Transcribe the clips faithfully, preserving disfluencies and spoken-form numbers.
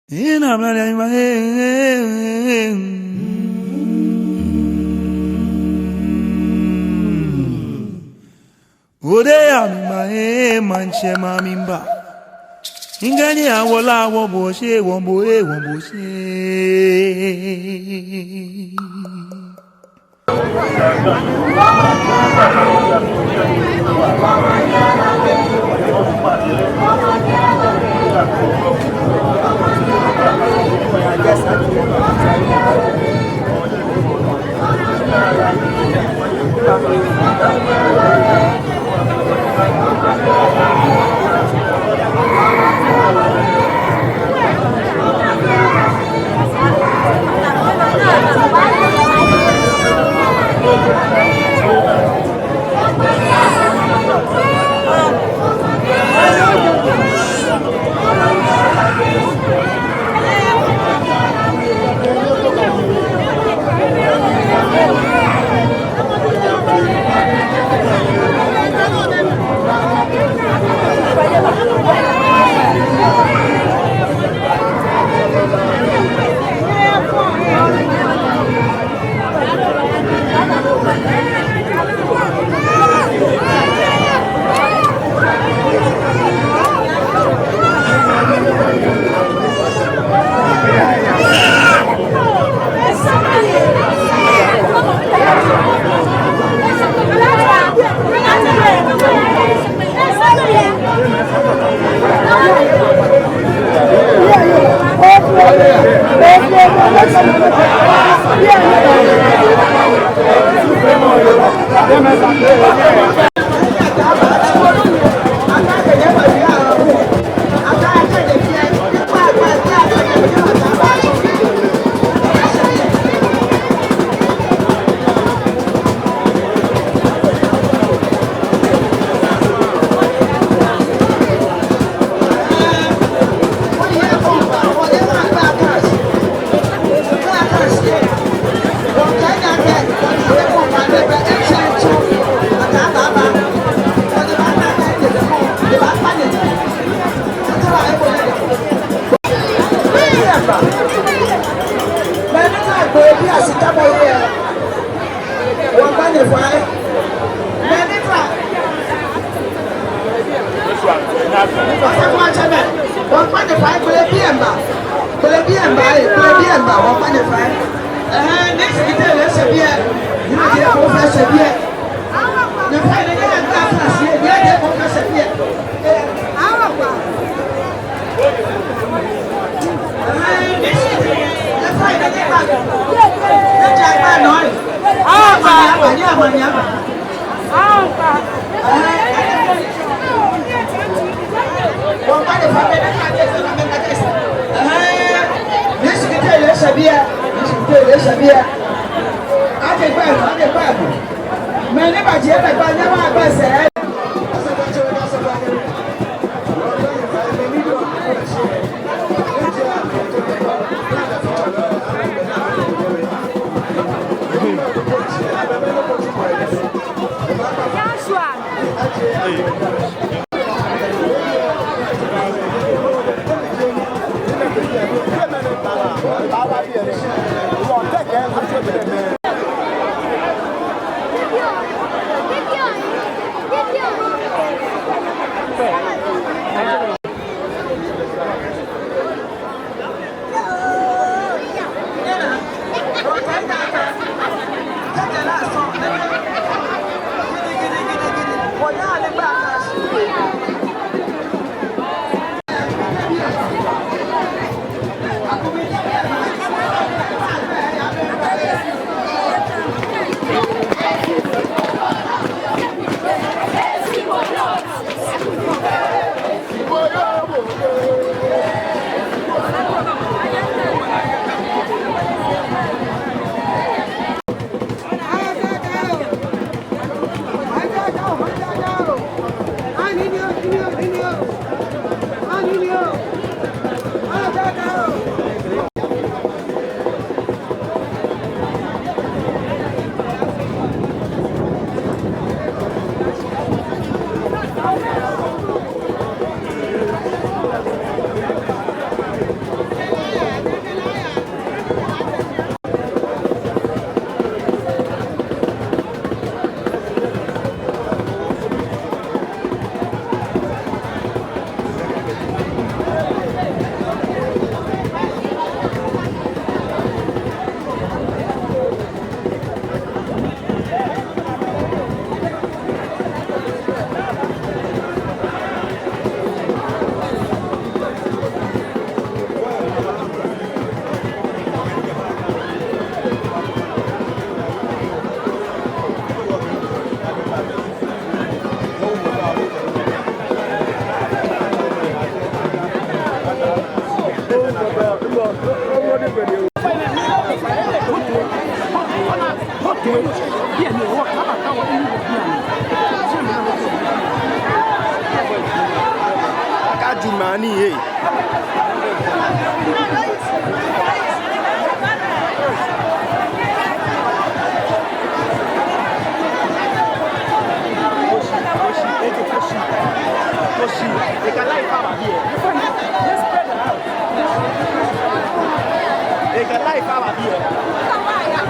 Ina mla ya ima, eh, eh, eh. Ode ya mi ma, eh, mantsɛ ma mi mba. Ngani awola wo bo she, wo bo, eh, wo bo she. Wɔkpa nyɛ fai. Mɛni fa? Wɔkpa nyɛ fai, kpele biɛ mba. Kpele biɛ mba, eh, kpele biɛ mba, wɔkpa nyɛ fai. Ɛhɛɛ, next kite lɛ sɛɛ biɛ. Nyɛ fai nɛ, nyɛ fai nɛ, nyɛ fai nɛ, nyɛ fai nɛ. Mɛni ba je na gba nyɛ wa ba sɛɛ. Joshua, Akaju mani, hey. Koshi, Koshi, Koshi, Koshi. They can lie far here. Let's spread out. They can lie far here.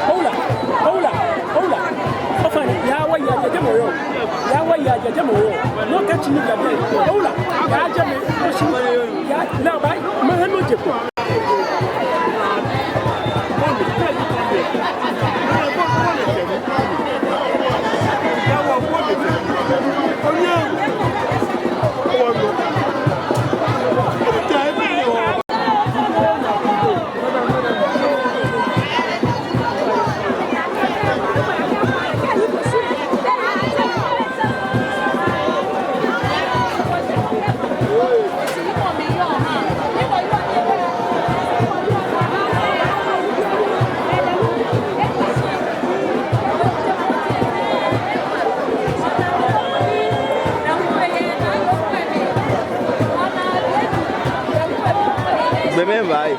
Owula, owula, owula. Ofainɛ, yaa wɔyi aja jɛmɛ yɔɔ. Yaa wɔyi aja jɛmɛ yɔɔ. Nɔ kɛ tsɛ ni ja jɛmɛ. Owula, yaa jɛmɛ. Oshi. Yaa, lɛ bai, mɛɛ nɔ jɛ kɔ. Gbɔmɛi bai.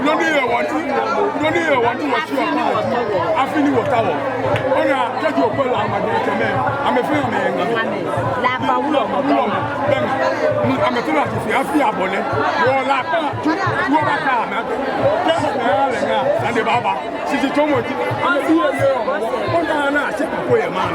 Nɔ ni yɔɔ wɔ ni, nɔ ni yɔɔ wɔ ni wɔtsi wɔkpa, afi ni wɔtao. Ona, kɛji okwɛ La maŋ jɛmɛ, amɛfɛɛ amɛyɛ ŋa. La Kpa wulɔmɔ. Wulɔmɔ. Bɛŋ. Ni amɛtara shi fɛɛ afi abɔ nɛ. Wɔ La Kpa, wɔbaakpa amɛ. Kɛ amɛya lɛ ŋa, sane baaba. Shishitsɔɔmɔ ji, amɛbi yɛ yɛ ɔ, ona ana shi kpakpo yɛ maŋ.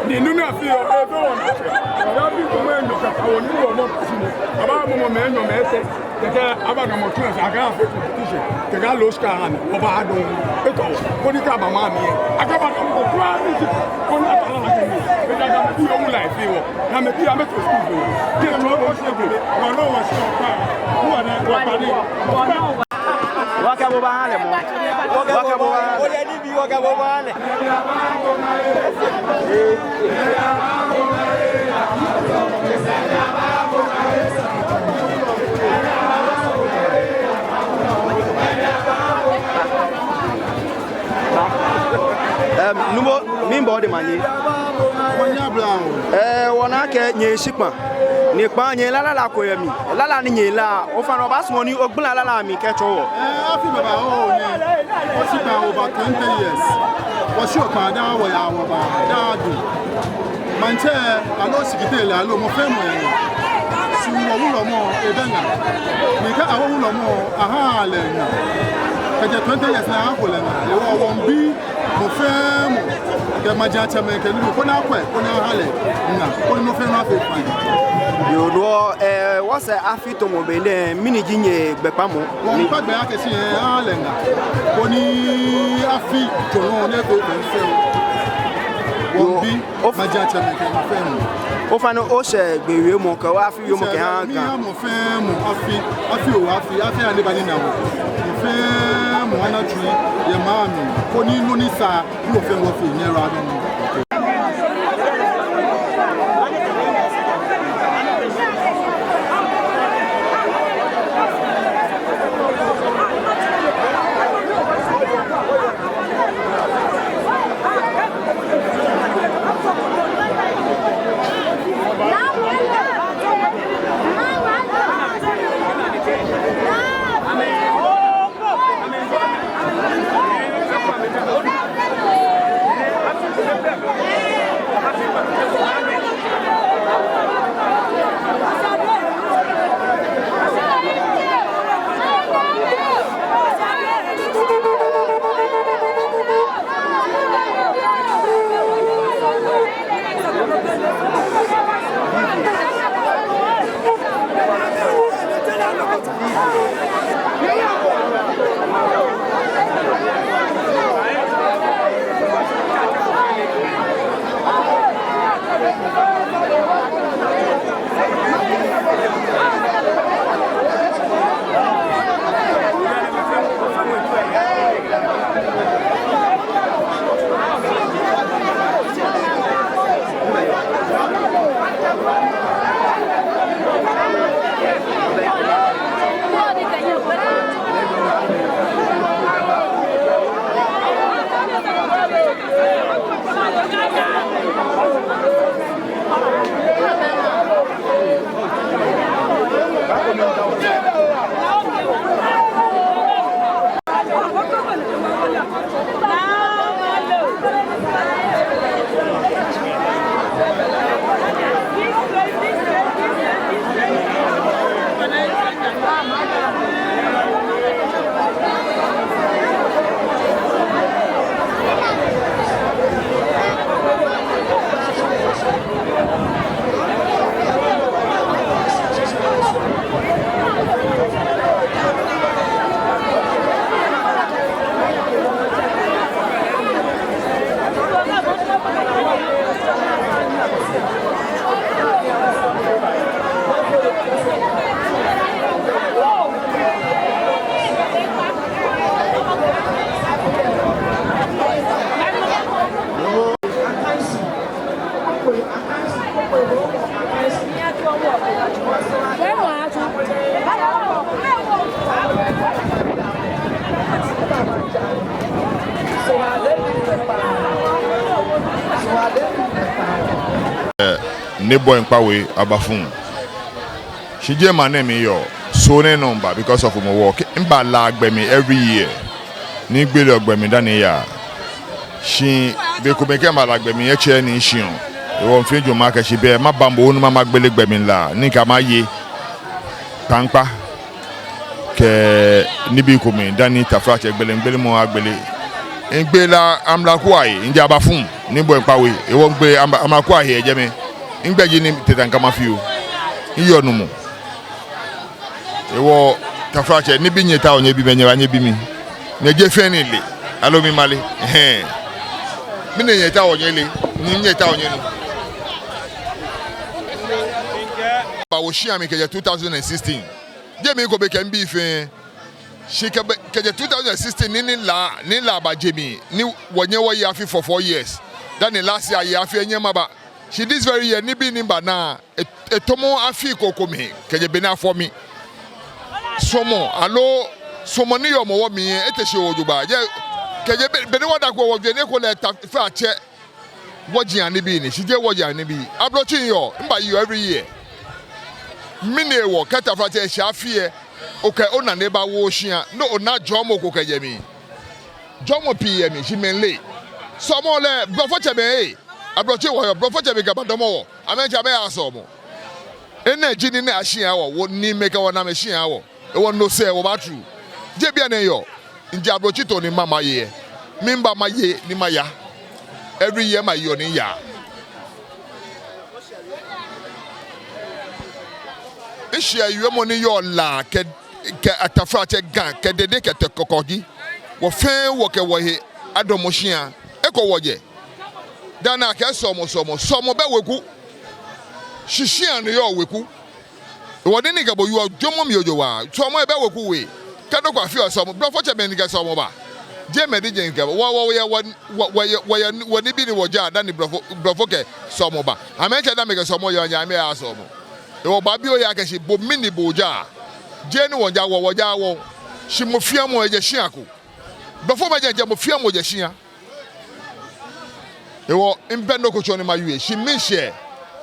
Ni nɔ ni afee ɔ, efee wɔ nakai. Wɔbi kome enyɔ kɛkɛ wɔ ni wɔ mɔ pasi mɔ. Aba mɔ mɔ mɛi enyɔ mɛi etɛ. Kɛkɛ aba nɔ mɔ tsu lɛ sɛɛ, akɛ afee competition. Kɛkɛ aloo shika ahã amɛ, wɔbaadɔŋ. Etɔ wɔ, koni kɛ aba maŋ mli lɛ, akaba nɔ mɔ ko kwraa ni shi, koni aba lɛ akɛ ni. Kɛkɛ amɛbi yɛ wɔ la efee wɔ. Amɛbi amɛto school fee wɔ. Kɛ tsɔ wɔ shi ko. Wɔ nɔ wɔ shi ɔ kpa. Wɔ nɛ, wɔ kpa ni. Wɔkɛ bo baahã lɛ mɔ. Wɔkɛ bo baahã lɛ. Oyɛ nibii, wɔkɛ bo baahã lɛ. Ɛm, nuumo, miibo omanye. Omanye aba oo. Ɛɛ, wɔna akɛ nyɛyɛ shikpɔŋ. Ni kpaa nyɛyɛ lala ko yɛ mli. Lala ni nyɛyɛ lɛ, ofainɛ obaasumɔ ni ogbala lala mli kɛtsɔɔ wɔ. Ɛɛ, afi babaoo nɛ. Wɔshikpaa over twenty years. Wɔshi okpaa daa wɔyaa wɔbaa daa du. Maŋtsɛ aloo shikitele aloo mɔ fɛɛ mɔ yɛ ŋa. Shi wɔ wulɔmɔ ebɛ ŋa. Ni kɛ awo wulɔmɔ ahãa lɛ ŋa. Kɛjɛ twenty years nɛɛ, akolɛ ŋa. Hewɔ wɔmiibi mɔ fɛɛ mɔ, kɛ majiatsɛmɛi kɛ nibii, koni akwɛ, koni aha lɛ ŋa, koni nɔ fɛɛ nɔ afee fine. Yoo, no, eh, wɔsɛɛ afi tamɔ be nɛɛ, mɛni ji nyɛgbɛkpamɔ? Wɔmiikpa gbɛ akɛ shi, eh, aha lɛ ŋa, koni afi tamɔ nɛɛ afee fine. Wɔmiibi majiatsɛmɛi kɛ mɔ fɛɛ mɔ. Ofainɛ, oshɛ gbɛ wiemɔ kɛ wɔ afi wiemɔ kɛha Ga. Miiha mɔ fɛɛ mɔ afi, afi oo afi, afi aya ni eba nina wɔ. Mɔ fɛɛ mɔ ana tsui yɛ maŋ mli, koni nɔ ni sa ni wɔ fɛɛ wɔfee nyɛra nɔ. Ni bɔ ŋkpa we aba fun. Shi jɛmɛ nɛɛ mli yɔɔ, so nɛɛ nɔ mba because of mɔ wɔ. Mibaa La gbɛ mli every year. Ni migbeleɔ gbɛ mli dani miyaa. Shi bei komɛi kɛ mibaa La gbɛ mli etsɛɛɛ ni mishiɔ. Hewɔ mifee jwɛŋmɔ akɛ shi be maba mɔ ni mama magbele gbɛ mli La ni mikɛ maye kpaŋkpa kɛ nibii komɛi dani taflatsɛ gbele, migbelemɔ agbele. Migbele amlakuahe, mijɛ aba fun, ni bɔ ŋkpa we. Hewɔ migbele amla-, amlakuahe yɛ jɛmɛ. Migbɛi ji Nii Tɛtɛ Nkama Fio. Miyɔɔ Numo. Hewɔ taflatsɛ, nibii nyɛtaoɔ nyɛbi mi, nyɛba nyɛbi mi. Nyɛjeee fɛɛ ni mile, aloo mimale. Ɛhɛɛ. Mɛni nyɛtaoɔ nyɛle, ni nyɛtaoɔ nyɛnu. Mibawo shia mli kɛjɛ two thousand and sixteen. Jɛmɛ miko be kɛ mibii fɛɛ. Shi kɛ be, kɛjɛ two thousand and sixteen ni, ni La, ni La baje mli, ni wɔnyɛ wɔye afi for four years. Dani last year aye afi, minyɛŋ maba. Shi this very year, nibii ni mibana, e-, etamɔ afi ko ko mli, kɛjɛ be ni afɔ mi. Suɔmɔ, aloo suɔmɔ ni yɔɔ mɔ wɔ mli lɛ, ete shi ewo jogbaŋŋ. Jeee, kɛjɛ be, be ni wɔda ko wɔjwɛŋ ni ekolɛ taflatsɛ. Wɔji anibii ni, shi jeee wɔji anibii. Ablotsiri yɔɔ, mibayeɔ every year. Mɛni hewɔ, kɛ taflatsɛ eshɛ afi lɛ, okɛ onane bawo shia, ni ona jɔɔmɔ ko kɛjɛ mli. Jɔɔmɔ pii yɛ mli, shi mɛi leee. Suɔmɔ lɛ, blɔfomɛi, Ablotsiri wɔyɔɔ, blɔfomɛi kɛbadamɔ wɔ, amɛtsɛ amɛya suɔmɔ. Enɛ ji nii ni ashiɔ wɔ, wɔniimɛi kɛ wɔnaamɛi shiɔ wɔ. Hewɔ no sɛɛ wɔbaatsuu. Jeee bianɛ eyɔɔ. Njɛ ablotsiri too ni mama ye. Miiba maye ni maya. Every year mayeɔ ni miyaa. Mishiɛ wiemɔ ni yɔɔ La kɛ, kɛ Taflatsɛ, Ga kɛ Dede kɛ Tɛkɔkɔji. Wɔ fɛɛ wɔkɛ wɔhe adamɔ shia. Eko wɔjɛ. Dani akɛɛ sɔlemɔ, sɔlemɔ, sɔlemɔ bɛ weku. Shi shia ni yɔɔ weku. Hewɔ nii ni kɛ bo yɔɔ jɔɔmɔ mli jogbaŋŋ. Sɔlemɔ ebɛ weku we. Kɛ nɔ ko afeɔ sɔlemɔ, blɔfotsɛmɛi ni kɛ sɔlemɔ baa. Jeee mɛi ni jeee kɛ. Wɔ, wɔ, wɔyɛ, wɔ, wɔ, wɔyɛ, wɔyɛ, wɔnibii ni wɔjaa dani blɔfo, blɔfo kɛ sɔlemɔ baa. Amɛtsɛ dani amɛkɛ sɔlemɔ yeɔ, amɛyaa sɔlemɔ. Hewɔ baabi oya kɛ shi bo mɛni bo ojaa. Jeee ni wɔjaa wɔ, wɔjaa wɔ. Shi mɔ fɛɛ mɔ ejɛ shia ko. Blɔfomɛi jɛ, jɛ mɔ fɛɛ mɔ jɛ shia. Hewɔ mipɛ nɔ ko tsɔ ni mawie, shi miishɛ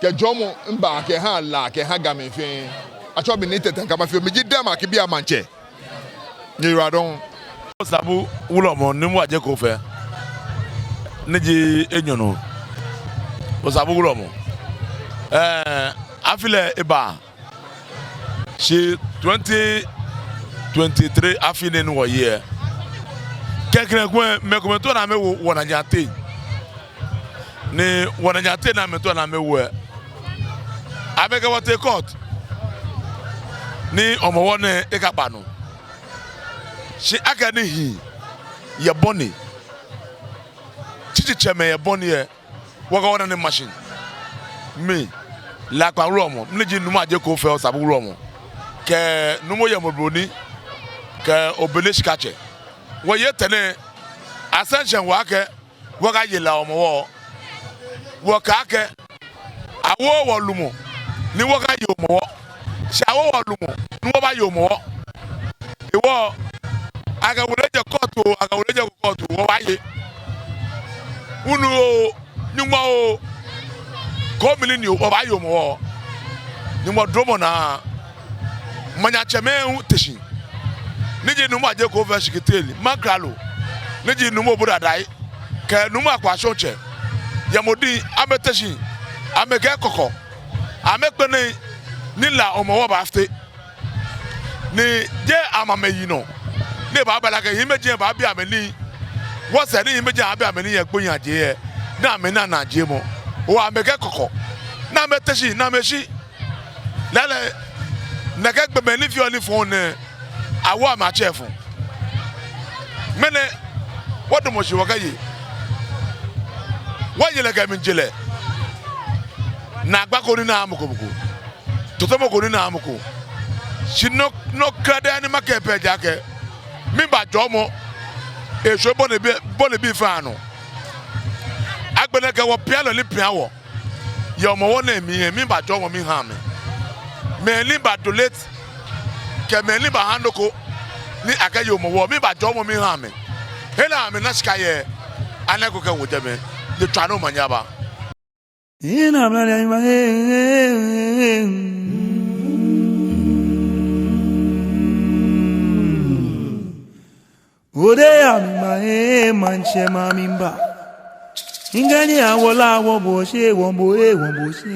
kɛ jɔɔmɔ miba kɛha La kɛha Gamɛi fɛɛ. Atsɛɔ mi Nii Tɛtɛ Nka, mafee, miji Denmark bii amaŋtsɛ. Nyɛyiwaladɔŋŋ. Osabu Wulɔmɔ, Nuumo Adjei Koofeh, ni ji enyɔ nɔ. Osabu Wulɔmɔ. Ɛɛ, afi lɛ eba. Shi twenty twenty-three afi nɛɛ ni wɔye lɛ, klɛŋklɛŋ ko lɛ, mɛi komɛi to ni amɛwo wɔ najiaŋ teŋ. Ni wɔ najiaŋ teŋ ni amɛto ni amɛwo lɛ, amɛkɛ wɔ tee court ni Hɔmɔwɔ nɛɛ ekaba nɔ. Shi akɛni hii yɛ bɔ ni, tsitsɛmɛi yɛ bɔ ni lɛ, wɔkɛ wɔnane machine. Mi, Lakpa Wulɔmɔ, mi ni ji Nuumo Adjei Koofeh Osabu Wulɔmɔ, kɛ Nuumo Yemo Obroni, kɛ Obele Shikatsɛ. Wɔye tɛŋŋ nɛɛ, asɛŋ shɛ wɔ akɛ wɔkaye La Hɔmɔwɔ. Wɔkɛɛ akɛ, awooo wɔ lumɔ ni wɔkaye Hɔmɔwɔ. Shi awo wɔ lumɔ ni wɔbaye Hɔmɔwɔ. Hewɔ, akɛ wɔ lɛ jɛ court oo, akɛ wɔ lɛ jɛ court oo, wɔbaaye. Hulu oo, nyɔŋma oo, kɔɔmli ni oo, wɔbaaye Hɔmɔwɔ. Nyɔŋmɔ duromɔ naa, maŋtsɛmɛi hu te shi. Ni ji Nuumo Adjei Koofeh Shikitele, Maŋkralo, ni ji Nuumo Obodadai, kɛ Nuumo Akwashɔŋtsɛ, Yemo Odin, amɛte shi, amɛkɛɛ kɔkɔ, amɛkpɛlɛɛɛ ni La Hɔmɔwɔ baafite. Ni jeee amɛmɛi yinɔ ni ebaaba lɛ akɛ hiimeji lɛ baabi amɛ nii. Wɔsɛɛ ni hiimeji lɛ abi amɛ nii yɛ gbohiiaje lɛ, ni amɛna naajiemɔ. Hewɔ amɛkɛɛ kɔkɔ, ni amɛte shi, ni amɛshi. Lɛɛlɛŋ, nɛkɛ gbɔmɛi ni feɔ nii fɔŋ nɛɛ, awo amɛ atsɛɔ fɔŋ. Ŋmɛnɛ, wɔdamɔ shi wɔkɛye. Wɔye lɛ kɛ mlijɔlɛ. Naagba ko ni naaa mɔ ko mɔ ko. Tɔtɔmɔ ko ni naaa mɔ ko. Shi nɔ, nɔ krɛdɛɛ ni makɛɛ pɛ ji akɛ, miiba jɔɔmɔ eshwie Bɔlebii, Bɔlebii fɛɛ anɔ. Agbɛnɛ kɛ wɔpialɔi ni pia wɔ yɛ Hɔmɔwɔ nɛɛ mli lɛ, miiba jɔɔmɔ miiha amɛ. Mɛi ni ba donate, kɛ mɛi ni baha nɔ ko ni akɛye Hɔmɔwɔ, miiba jɔɔmɔ miiha amɛ. Hela amɛna shika yɛ, anɛ ko kɛwo jɛmɛ, ni tswa ni omanye aba. Ina mla ya ima, eh, eh, eh. Ode ya mi ma, eh, maŋtsɛ ma miiba. Ngani awola wo bo she, wo bo, eh, wo bo she.